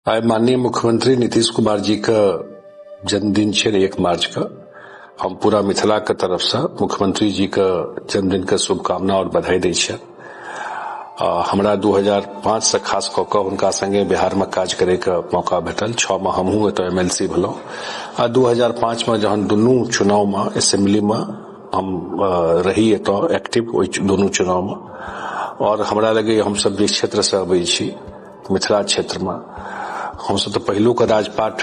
आइ माननीय मुख्यमंत्री नीतीश कुमार जी के जन्मदिन छै 1 मार्च के। हम पूरा मिथिला के तरफ से मुख्यमंत्री जी के जन्मदिन के शुभकामना और बधाई दै छियनि। हमरा 2005 से खास कऽ कऽ हुनका संगे बिहार में काज करे के मौका भेटल। 6 में हमहूँ एतऽ एमएलसी भेलहुँ आ 2005 में जहन दुनू चुनाव में असेंबली में हम रही एतऽ एक्टिव ओहि दुनू चुनाव में। और हमरा लगैए हमसब जे क्षेत्र से अबै छी मिथिला क्षेत्र में हमसब तऽ पहिलुक राजपाट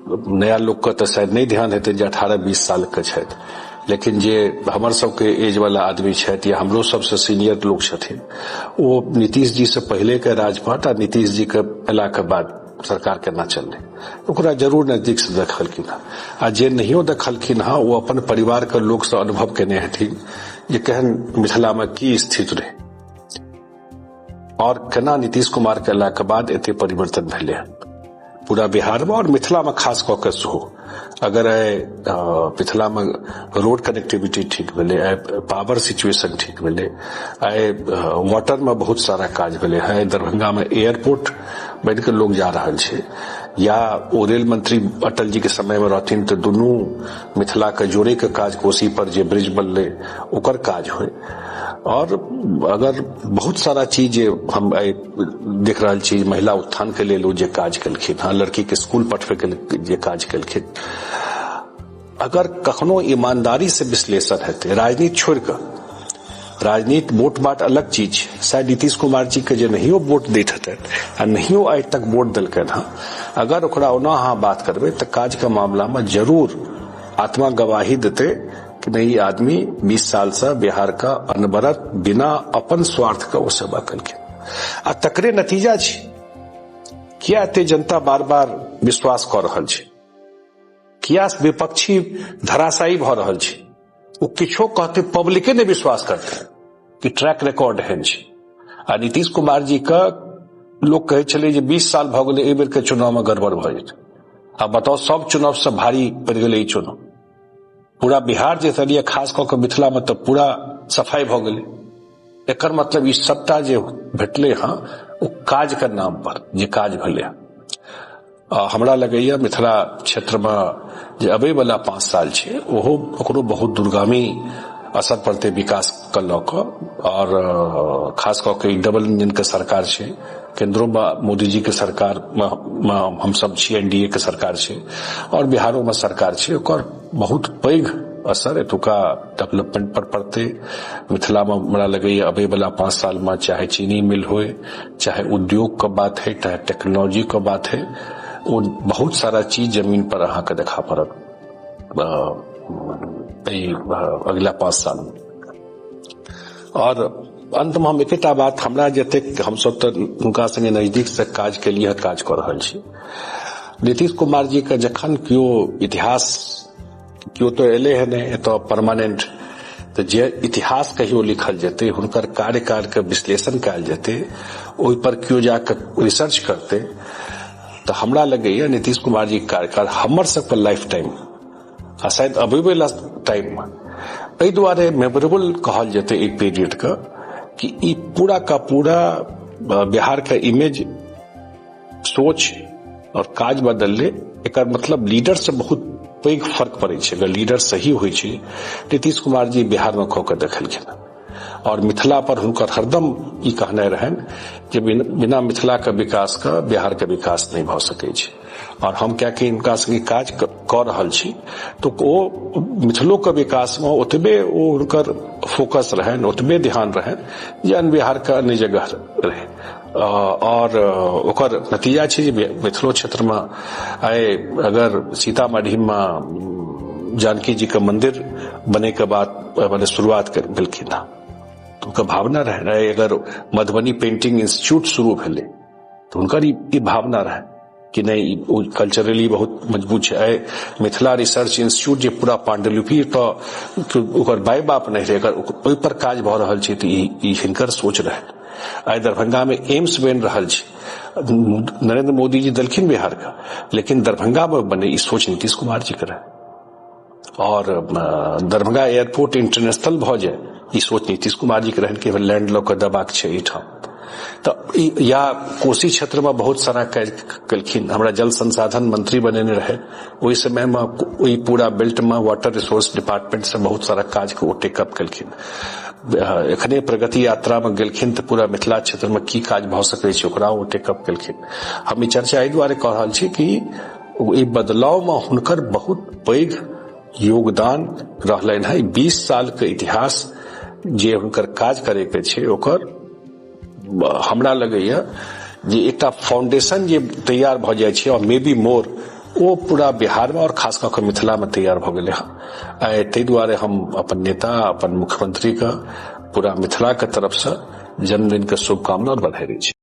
नया लोक के तऽ शायद नहि ध्यान हेतै जे 18-20 साल के छथि, लेकिन जे हमर सबके एज वाला आदमी छथि या हमरो सबसे सीनियर लोग छथिन ओ नीतीश जी से पहले के राजपाट आ नीतीश जी के अयला के बाद सरकार केना चललै ओकरा जरूर नजदीक से देखलखिन हँ। आ जे नहियो देखलखिन हँ ओ अपन परिवार के लोक से अनुभव केने हेथिन जे केहन मिथिला में की स्थिति रहै और केना नीतीश कुमार के अयला के बाद एते परिवर्तन भेलै हँ पूरा बिहार में और मिथिला में खास कऽ के सेहो। अगर आइ मिथिला में रोड कनेक्टिविटी ठीक भेलै, आइ पावर सिचुएशन ठीक भेलै, आइ वाटर में बहुत सारा काज भेलै, आइ दरभंगा में एयरपोर्ट बनि के लोग जा रहल छै, या ओ रेल मंत्री अटल जी के समय में रहथिन तऽ दुनू मिथिला के जोड़े के काज कोसी पर जे ब्रिज बनलै ओकर काज होइ। और अगर बहुत सारा चीज जे हम आइ देख रहल छी महिला उत्थान के लेल ओ जे काज केलखिन हँ, लड़की के स्कूल पठबै के लेल जे काज केलखिन, अगर कखनो ईमानदारी से विश्लेषण हेतै राजनीति छोड़ि कऽ, राजनीति वोट बाट अलग चीज छै, शायद नीतीश कुमार जी के जे नहियो वोट दैत हेतनि आ नहियो आइ तक वोट देलकनि हँ, अगर ओकरा ओना अहाँ बात करबै तऽ काज के मामला में जरूर आत्मा गवाही देतै कि नहीं, आदमी 20 साल से बिहार का अनवरत बिना अपन स्वार्थ का वो सेवा कलखिन आ तकरे नतीजा छै किया एते जनता बार बार विश्वास कऽ रहल छै, किया विपक्षी धराशायी भऽ रहल छै। ओ किछो कहते पब्लिके नहि विश्वास करते कि ट्रैक रिकॉर्ड एहन छै। आ नीतीश कुमार जी के लोग कहै छलै जे 20 साल भऽ गेलै एहि बेर के चुनाव में गड़बड़ भऽ जेतै। आ बताउ सब चुनाव से भारी पड़ि गेलै ई चुनाव। पूरा बिहार जे छलियै खास कऽ के मिथिला में तऽ पूरा सफाई भऽ गेलै। एकर मतलब ई सबटा जे भेटलै हँ ओ काज के नाम पर जे काज भेलै हँ। हमरा लगैया मिथिला क्षेत्र में जे अबै वाला 5 साल छै ओहो ओकरो बहुत दूरगामी असर पड़तै विकास के लऽ कऽ। और खास कऽ के ई डबल इंजन के सरकार छै, केंद्रो में मोदी जी के सरकार में हम सब छी, एनडीए के सरकार छै और बिहारो में सरकार छै, ओकर बहुत पैघ असर एतुका डेवलपमेंट पर पड़तै। मिथिला में हमरा लगैया अबै वाला 5 साल में चाहे चीनी मिल होय, चाहे उद्योग के बात है, चाहे टेक्नोलॉजी के बात है, वो बहुत सारा चीज जमीन पर अहाँके देखा पड़त अगिला 5 साल में। और अंत में हम एकेटा बात, हमरा जतेक हमसब तऽ हुनका संगे नजदीक से काज केलिए, काज कऽ रहल छी, नीतीश कुमार जी के जखन केओ इतिहास केओ तऽ एलै है नहि एतऽ परमानेंट, तऽ जे इतिहास कहियो लिखल जेतै, हुनकर कार्यकाल के विश्लेषण कयल जेतै, ओहि पर केओ जाके रिसर्च करतै, तऽ हमरा लगैया नीतीश कुमार जी के कार्यकाल हमर सबके लाइफ टाइम आ शायद अबै वाला टाइम में एहि दुआरे मेमोरेबल कहल जेतै ई पीरियड के कि ई पूरा का पूरा बिहार के इमेज, सोच और काज बदलले। एकर मतलब लीडर से बहुत पैघ फर्क पड़ै छै। अगर लीडर सही होइ छै, नीतीश कुमार जी बिहार में कऽ के देखेलखिन और मिथिला पर हुनकर हरदम ई कहनाइ रहनि जे बिना मिथिला के विकास के बिहार के विकास नहि भऽ सकै छै। और हम कियाकि हुनका संगे काज कऽ रहल छी तऽ ओ मिथिलो के विकास में ओतबे ओ हुनकर फोकस रहनि, ओतबे ध्यान रहनि जे अन्य बिहार के अन्य जगह रहै। और ओकर नतीजा छै जे मिथिलो क्षेत्र में आइ अगर सीतामढ़ी में जानकी जी के मंदिर बने के बाद माने शुरुआत भेलखिन हँ, तऽ हुनकर भावना रहै। अगर मधुबनी पेंटिंग इंस्टीट्यूट शुरू भेलै तऽ हुनकर ई भावना रहै कि नहि ओ कल्चरली बहुत मजबूत छै। आइ मिथिला रिसर्च इंस्टीट्यूट जे पूरा पांडुलिपि तऽ ओकर बाय बाप नहि रहै, अगर ओहि पर काज भऽ रहल छै तऽ ई हिनकर सोच रहै। आइ दरभंगा में एम्स बनि रहल छै, नरेंद्र मोदी जी देलखिन बिहार के, लेकिन दरभंगा में बने ई सोच नीतीश कुमार जी के रहै। और दरभंगा एयरपोर्ट इंटरनेशनल भऽ जाए ई सोच नीतीश कुमार जी के रहनि कि लैंड लऽ कऽ देबाक छै एहिठाम। तऽ या कोसी क्षेत्रमे बहुत सारा काज केलखिन। हमरा जल संसाधन मंत्री बनेने रहे, ओहि समयमे ओहि पूरा बेल्टमे वाटर रिसोर्स डिपार्टमेंट से बहुत सारा काज के ओ टेकअप केलखिन। एखने प्रगति यात्रामे गेलखिन तऽ पूरा मिथिला क्षेत्रमे की काज भऽ सकै छै, ओकरा ओ टेकअप केलखिन। हम ई चर्चा एहि दुआरे कऽ रहल छी कि एहि बदलावमे हुनकर बहुत पैघ योगदान रहलनि हेँ। 20 सालके इतिहास जे हुनकर काज करैके छै, ओकर हमरा लगैया जे एकटा फाउंडेशन जे तैयार भऽ जाइ छै और मे बी मोर, ओ पूरा बिहारमे और खास कऽ कऽ मिथिलामे तैयार भऽ गेलै हँ। ताहि दुआरे हम अपन नेता, अपन मुख्यमंत्रीके पूरा मिथिलाके तरफसँ जन्मदिनके शुभकामना और बधाई दै छी।